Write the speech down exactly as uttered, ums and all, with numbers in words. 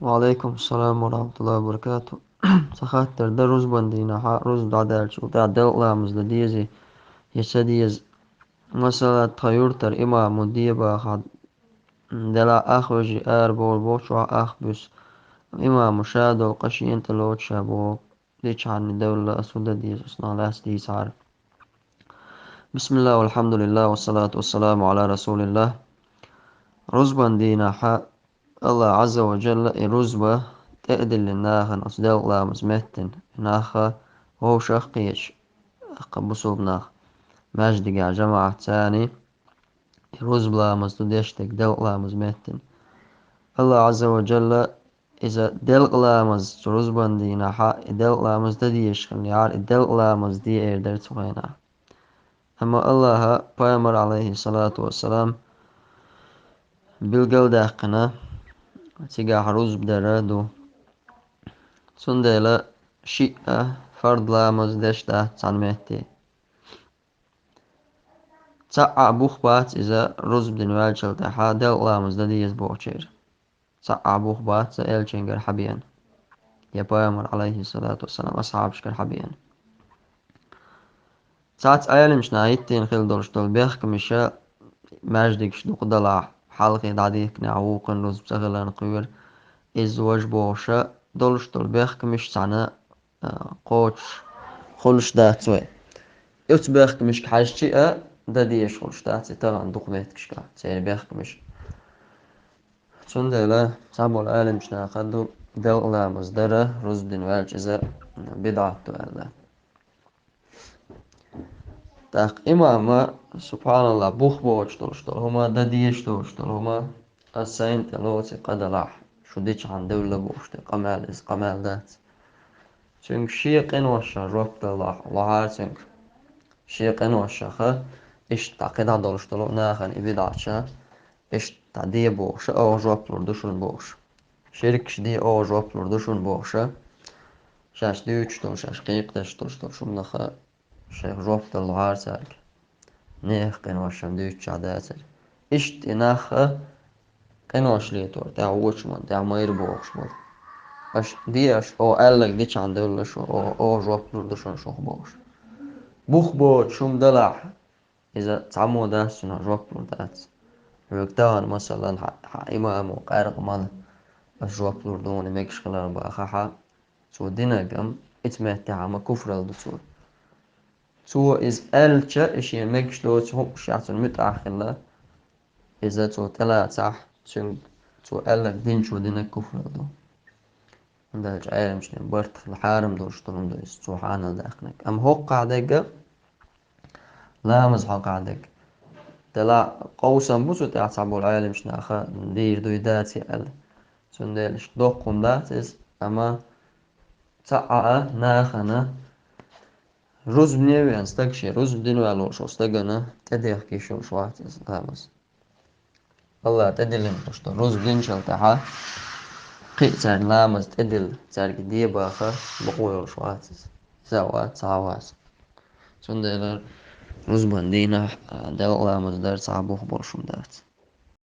Ва алейкум салам ва рахматуллахи ва баракату. Ца хаттар да, рузбан дийнахьа, рузба дӀадаьлча, тӀаккха делкъа ламаз дан дезий, я ца деза? Масала, тха юртара имамо де бахахь, делахь ах вежарий ара бовла боху, чохь ах буьсу. Имамо ша долу къа шена тӀе лоцуш а боху, дичахьарний девлла ас хӀун дан деза, ас нах лаьцна дийцахьара. Бисмиллах, валхьамдулиллах, вассалату вассаламу Ӏала расулиллах. Рузбан дийнахьа Аллах Ӏазза ва Джалла и рузба тӀе а диллина нахана оцу делкъа ламаз меттина, и нах вовшах а кхеташ, кху бусулба нах маьждигехь жамаӀатца царний, и рузба ламаз ду деш дерг делкъа ламаз меттина. Аллах Ӏазза ва Джалла иза делкъа ламаз цу рузбан дийнахьа, и делкъа ламаз дан дезаш хилла яра, и делкъа ламаз де эр дара цу хенахь. Амма Аллаха пайхамар, алейхиссалату вассалам, билгалдаьккхина, цигахь рузба дар ду. Цундела шиъ а фард ламаз деш дац цхьана метте. Цхьаъ а бух бац иза рузба дина ваьллачул тӀаьхьа делкъа ламаз дан деза бохучеран. Цхьаъ а бух бац иза элчангара хьабеана, я пайхамар, алейхиссалату вассалам, асхьабашкара хьабеана. Цхьацца Ӏеламчу наха хӀиттийна хила долуш долу бехкамаш, маьждигаш дукха далахь, хьалхе дӀадихкинехь вукхунна рузба ца хиларна кхоьру, иза важа бохуш долуш долу бехкамаш цхьаьна а, кхочуш хуьлуш дац вай. Оцу бехкамашка хьаьжча а дан дезаш хуьлуш дац и тахана дукха меттигашкахь церан бехкамаш. Цундела цхьаболу Ӏеламчу наха ду делкъа ламаз дар рузба дина ваьлча иза бидӀат ду аьлла. ТӀаккха имама, субханаллах, бух боцуш долуш долу хӀума, дан дезаш долуш долу хӀума, ас сайна тӀе лоций къа далахь, шу дичахьана девлла бохуш тӀе къамел, иза къамел дац. Цуьнга шен къиношах жоп дала лохьара цуьнга. Шен къиношаха, иштта дӀа кхидӀа долуш долу нахана и бидӀаташ, иштта дӀа де бохуша, оха жоп лур ду шуна бохуша. Ширкаш де, оха жоп лур ду шуна бохуша. Шаьш дуьйцуш долу, шаьш кхайкхадеш долуш долу шуна наха шайх жоп дала лохьара цаьрга. Нехан къиношна дуьйцучохь дацара. Иштта и нах а къинош летор, тӀаьхьа вочу ма, тӀаьхьа майра бохуш болу. Аша де, аша оха аьлларг дичахьана девлла шу, оха, оха жоп лур ду шуна шух бохуш. Бух боцу шуна далахь, иза цхьаммо дац цунах жоп лур дац. Хьоьга тахана, масалан, хьан, хьан имамо къаьркъа мала, ас жоп лур ду хьуна мегаш хилар бахахь, цо динарг-м, ица меттехь-м куфралла ду цо. Цо иза аьлча, и шен мегаш доцу хӀума шаьш цунна муьтӀахь хилла, иза цо тӀелацахь, цуьнга цо аьлларг динчо динарг куфралла ду. ХӀунда аьлча Ӏеламчу нахана барт хила хьарам долуш долу хӀума ду иза, цо хьанал даьккхинарг. Амма хӀокхахь дерг а, ламаз хьокхахь дерг а, делахь къовсам бу цу тӀехь цхьаболу Ӏеламчу наха дийр дуй даций аьлла. Цундела иштта доккха хӀума дац иза, амма цхьаъ а нахана рузбане а веана стаг, шен рузба дина ваьлла волуш волу стагана тӀедехка йиш йолуш вац иза ламаз. Аллах тӀедиллина долуш долу рузба динчул тӀаьхьа кхин а цаьрга ламаз тӀедилла, цаьрга де баха бакъо йолуш вац иза. Иза а вац, цхьа а вац. Цундела рузбан дийнахь а делкъа ламаз дар цхьа а бух болуш хӀума дац.